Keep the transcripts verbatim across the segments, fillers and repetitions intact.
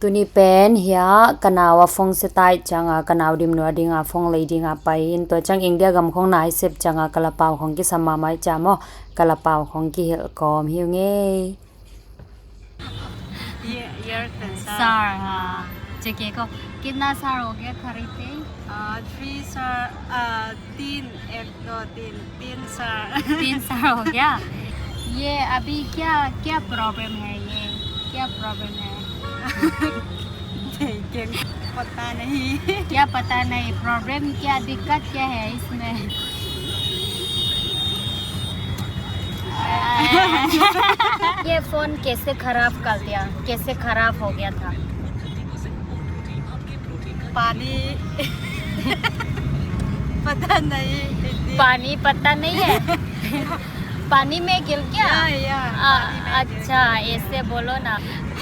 Tuni pen hiah ka nau a phone se tai cianga ka nau dimnuam dinga phone lei dinga pai in, tua ciang India gam khong nai sep cianga ka lapau khong kisam mahmah cia maw, ka lapau khong kihilh kawm hi ung ei. ये, ये pen sir. Sir, हाँ। ठीक है, को कितना साल हो गया खरीदते? आ, थ्री साल, आ, तीन, एक, दो, तीन, तीन साल। तीन साल हो गया। ये अभी क्या, क्या प्रॉब्लम है ये? क्या प्रॉब्लम है? देखें, पता नहीं। क्या पता नहीं, प्रॉब्लम क्या, दिक्कत क्या है इसमें? ये फोन कैसे खराब कर दिया, कैसे खराब हो गया था? पानी। पता नहीं, इतनी पानी पता नहीं है? पानी में गिर गया? या, या, आ, पानी में गिर अच्छा, गया। ऐसे बोलो ना।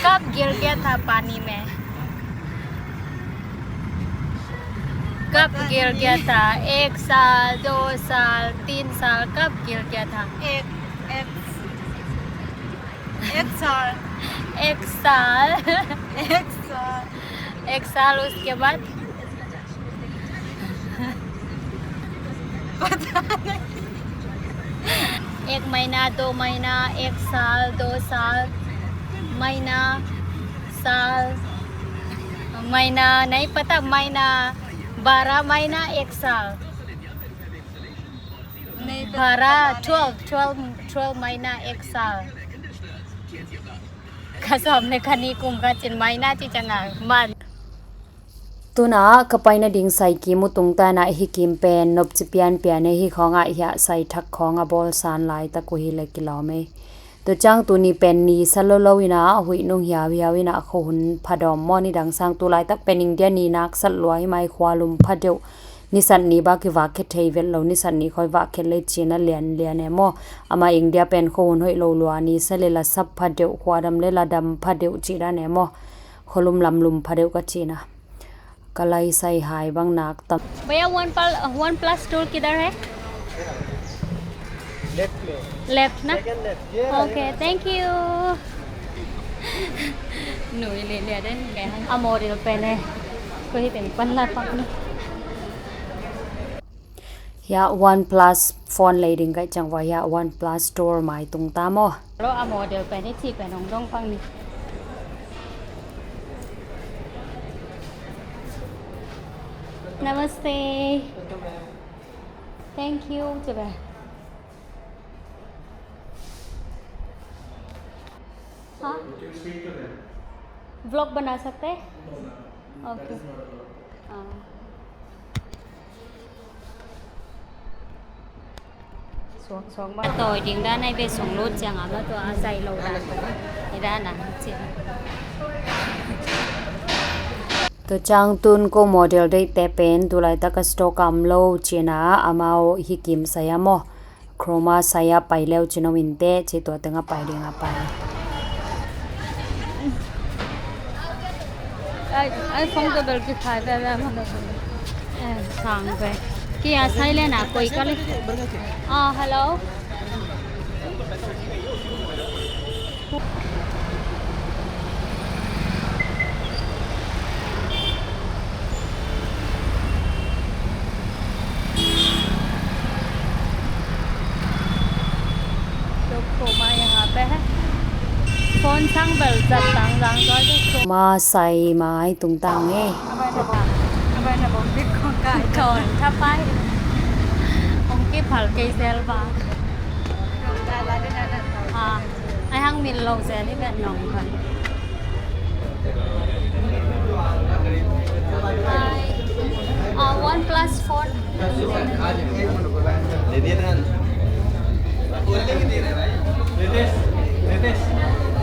कब गिर गया था पानी में? कब पता गिर नहीं। गया था? एक साल, दो साल, तीन साल, कब गिर गया था? एक, एक, एक साल। एक साल। एक साल। एक साल, उसके बाद? पता नहीं। एक महीना, दो महीना, एक साल, दो साल, महीना, साल, महीना, नहीं पता, महीना, बारह महीना, एक साल। नहीं पता, बारह, पता नहीं। Twelve, twelve, twelve महीना, एक साल। Ka sawm le ka nih kum ka cin, maina ci ciangah man. Tunah ka paina ding sai kim uh tungtanah hih kim pen nopci pianpian ei, hih khawngah hiah sai thak khawng a bawlsan laitak uh hi le kilawm ei. Tua ciang tuni pen ni sa lolo inah a huih nung hiauhiau inah a khuahun phadawm maw, nidang sang tu laitak pen India ni nak sat lua hi mai, khualum phadeuh. Nisat ni bak i vak khe thei vet lo, nisat ni khoi vak khe le cina lian lian e maw. Ama India pen khuahun hoih lo lua, ni sa le la sap phadeuh, khuadam le la dam phadeuh ci dan e maw. Khualum lamlum phadeuh ka cina. Ka lai sai hai bang nak tam. भैया, one plus, one plus two किधर है? लेफ्ट में। लेफ्ट ना? Second left, ये रहा, ये OK, रहा। Thank you. Nui le le den le. A model pen e. Ko hi teng pan la pak ni. Hiah OnePlus phone lei ding ka hih ciang vua hiah OnePlus Store mai tung ta maw. Lo a model pen i cih pen hong dong pak ni. Namaste. Thank you. Ci ve. हाँ? Vlog बना सकते हैं? OK. हाँ. Suak, suak mah. Tawi ding dan ai ve, song lut ciang a mah tua a zai lo dan. I dan a ci. Tua ciang tun ko model deihte pen tulaitak a stock a om lo cina, amau hih kim sai a maw. Chroma sai a pai leu cin om inteh ci, tua teng a pai ding a pai. Ai, ai, phone ka bel ki khai ve ve ma. Eh, sang ve. Ki a sai le na koi ka le. Ah, hello. Dokko ma yaha pe hai. Phone sang bel zat tang zang tua dokko. Ma sai mai tung tang e. Abai na bom, abai na bom, bik kong kai. Kon thapai. Ong kiphal kei zel ba. Ah. Ai hang min lo zen i vet nong kan. Hi. Uh, OnePlus phone.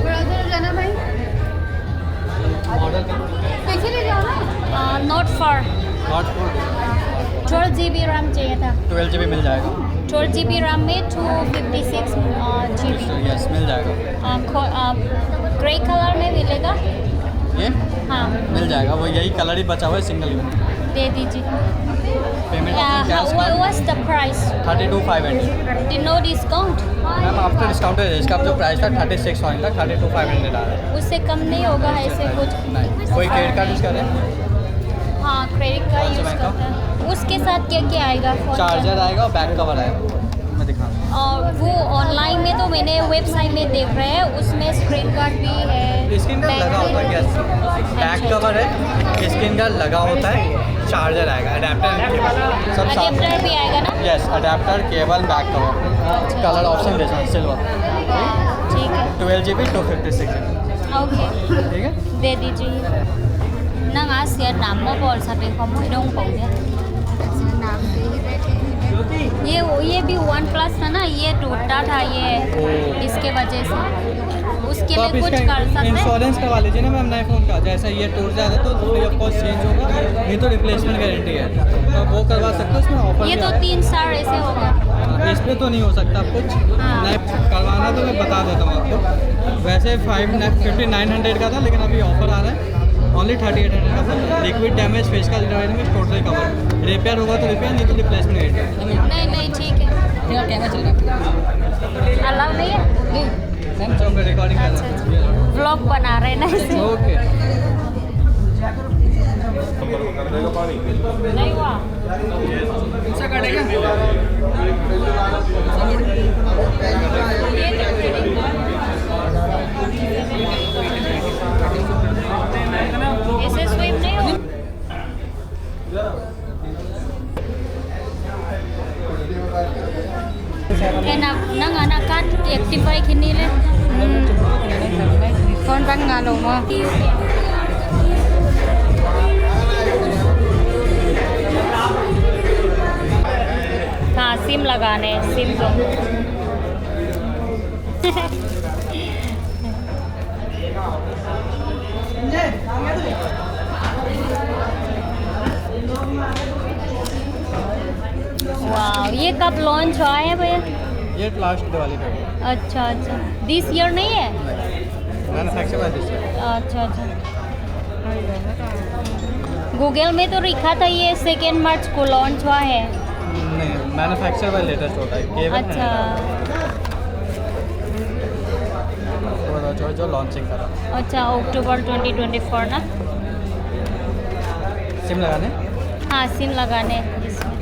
Brother, जाना भाई? पीछे ले जाओ ना। Uh, not for. Not for. Twelve GB RAM चाहिए था। Twelve GB मिल जाएगा। Twelve GB RAM में two fifty six, uh, GB। Yes, मिल जाएगा। Uh, खो-, uh, grey colour में मिलेगा? ये? हाँ। मिल जाएगा, वो यही colour ही बचा हुआ है, single ही। दे दीजिए। Payment Yeah, option क्या है how, इसका? what was the price? Thirty two five hundred. No discount? Ma'am, after discount है, इसका जो price था thirty six thousand था, thirty two five hundred आ रहा है। उससे कम नहीं होगा ऐसे कुछ? नहीं, कोई क्रेडिट कार्ड यूज़ कर रहे हैं? हाँ, क्रेडिट कार्ड यूज़ करता है। उसके साथ क्या क्या आएगा फोन? चार्जर आएगा और बैक कवर आएगा। मैं दिखा दूँ। और वो ऑनलाइन में तो मैंने वेबसाइट में देख रहे हैं, उसमें स्क्रीन गार्ड भी है। स्क्रीन गार्ड लगा होता है क्या? बैक कवर है, स्क्रीन गार्ड लगा होता है, चार्जर आएगा, अडेप्टर, सब साथ। अडेप्टर भी आएगा ना? Yes, adapter, cable, back cover, colour option जैसा सिल्वर। ठीक है। Twelve GB, two fifty six GB। Okay, ठीक है। दे दीजिए। Nang a siat nam maw, bawl sa pei khawm muh dong pong dia. ये ये भी वन प्लस था ना, ये टूटा था, ये इसके वजह से। उसके तो आप लिए कुछ इसका कर सकते हैं? इंश्योरेंस करवा लीजिए ना मैम, नए फ़ोन का। जैसा ये टूट जाता तो फ्री ऑफ कॉस्ट चेंज होगा, नहीं तो रिप्लेसमेंट गारंटी है। तो आप वो करवा सकते हो, उसमें ऑफर ये भी तो आता है। तीन स्टार ऐसे होगा। हाँ, इस पे तो नहीं हो सकता कुछ। हाँ। नहीं, करवाना तो मैं बता देता हूँ आपको। वैसे फाइव फिफ्टी नाइन हंड्रेड का था, लेकिन अभी ऑफर आ रहा है, ओनली थर्टी एट हंड्रेड का। लिक्विड डैमेज, फेस का रिपेयरिंग में टोटल कवर। रिपेयर होगा तो रिपेयर, नहीं तो रिप्लेसमेंट गारंटी। नहीं नहीं, ठीक है। क्या कैमरा चल रहा है? अलाउ नहीं है? नहीं, मैम। अच्छा, मैं रिकॉर्डिंग कर अच्छा, रहा अच्छा। व्लॉग बना रहे हैं ना इसे। हूँ। ओके। नहीं हुआ। दूसरा कार्ड है क्या? ऐसे स्वीप नहीं हो। Kena nang anak kan activate kini le. Hmm. Kon ban ngalo mo. हाँ, सिम लगाने, सिम तो। वाह, ये कब लॉन्च हुआ है भैया? ये लास्ट दिवाली पे। अच्छा अच्छा, दिस ईयर नहीं है? Manufacture by this year. अच्छा अच्छा। गूगल में तो लिखा था ये सेकेंड मार्च को लॉन्च हुआ है। नहीं, मैन्युफैक्चर बाय लेटेस्ट होता है, केवल अच्छा। जो जो लॉन्चिंग करा। अच्छा, अक्टूबर ट्वेंटी ट्वेंटी फोर ना? सिम लगाने। हाँ, सिम लगाने इसमें।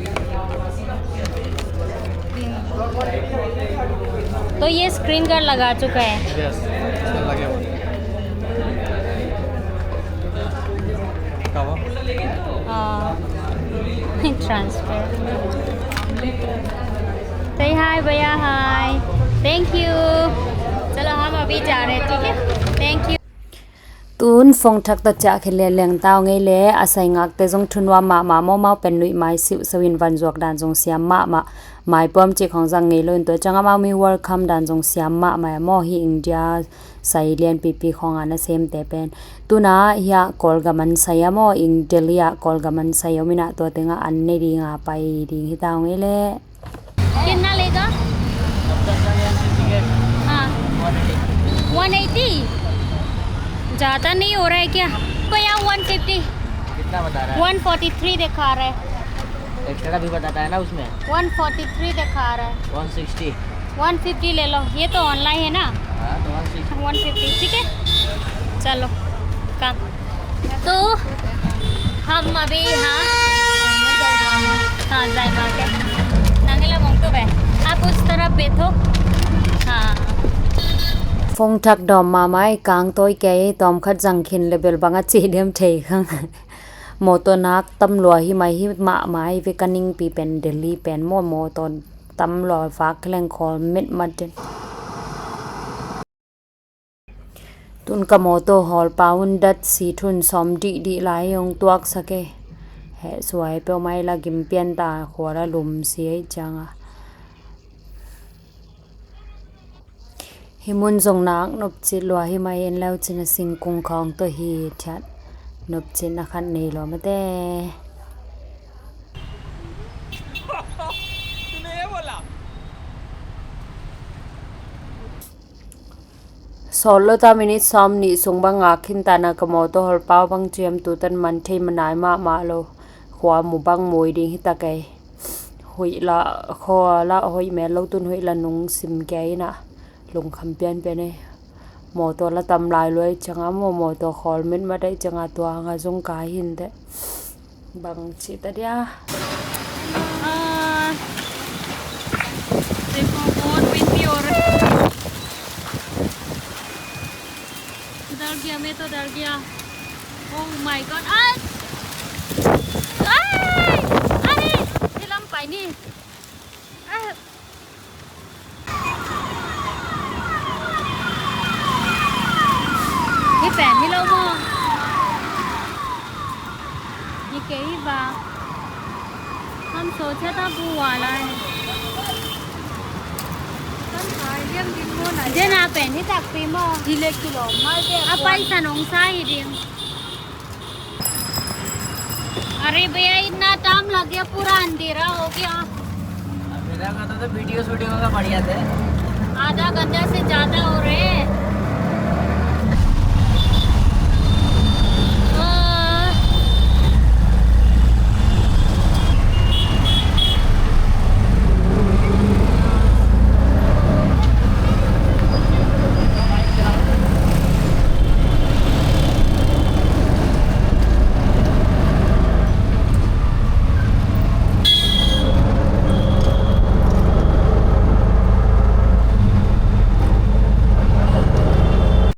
तो ये स्क्रीन गार्ड लगा चुका है। यस, इसमें लगे हुए हैं। कब? हाँ। ट्रांसफर। Say hi भैया, hi। Thank you। चलो, हम अभी जा रहे हैं, ठीक है? Thank you। Tun phone thak ta ciah khel le leng tau ngei le, a sai ngakte zong thunuam mahmah, mawmau pen nuih mai siuh seuh in van zuak dan zong siam mahmah, mai puam cik hong zang ngei lo in, tua ciang amau mi welcome dan zong siam mahmah, maw hi India sai lianpipi khawng a nasemte pen. Tuna hiah Kawlgam an sai a maw, ing Delhi ah Kawlgam an sai om inah, tua tengah an nei dinga pai ding hi tau ngei le. कितना लेगा? हाँ, one eighty. ज़्यादा नहीं हो रहा है क्या? भैया, वन फिफ्टी। कितना बता रहा है? वन फोर्टी थ्री दिखा रहा है। एक्स्ट्रा का भी बताता है ना उसमें। वन फोर्टी थ्री दिखा रहा है। One sixty. वन फिफ्टी ले लो, ये तो ऑनलाइन है ना। हाँ, तो वन सिक्सटी। वन फिफ्टी, ठीक है, चलो। का तो हम अभी यहाँ, हाँ, जाए market. Nang ila mong tu be, आप उस तरफ बैठो। हाँ। Phone thak dawm mahmah i, kang tawi kei, tawm khat zang khin le bel bang a ci diam thei khang. Mawtaw nak tam lua hi mai hi mahmah i ve, ka ningpi pen Delhi pen maw, mawtaw tam lua vak leng khawl met mat den. Tun ka mawtaw hawlpa un dat si thun sawm dihdih lai hong tuaksak e. Heh suai peuh mai la, gim pian ta, khual a lum si ei cianga. Hi mun zong nak nopcit lua hi mai, en leu cin a singkung khawng tawh hi thiat, nopcitna khat nei lua mate. Sawt lo ta minute sawm nih sung bang ngak khin ta na, ka mawtaw hawlpa bang ciam tu tan man thei manai mahmah lo. Pua mu bang mu i ding hi ta kei. Huih la khaw la hoih mel lo tun huih la nung sim kei na. Lungkham pianpian ei. Mawtaw la tam lai luai cianga maw, mawtaw khawl mitmat ei cianga tua hanga zong kai hinteh. Bang cih ta dia. Ah, देखो, बहुत windy हो रहा है। डर गया, मैं तो डर गया। Oh my God. Ah! Ai! Ai! Nilam pai ni. Ah! Hi pen hi lo maw? Hi kei hi va. Kan so cha ta bu wa lai. Kan kai liang ding maw lai. Dena pen hi takpi maw? Hi lek tu lo mai be. A paisa nong sa hi ding. अरे भैया, इतना टाइम लग गया, पूरा अंधेरा हो गया। मेरा कहता था वीडियो शूटिंग होगा बढ़िया से। आधा घंटा से ज्यादा हो रहे हैं।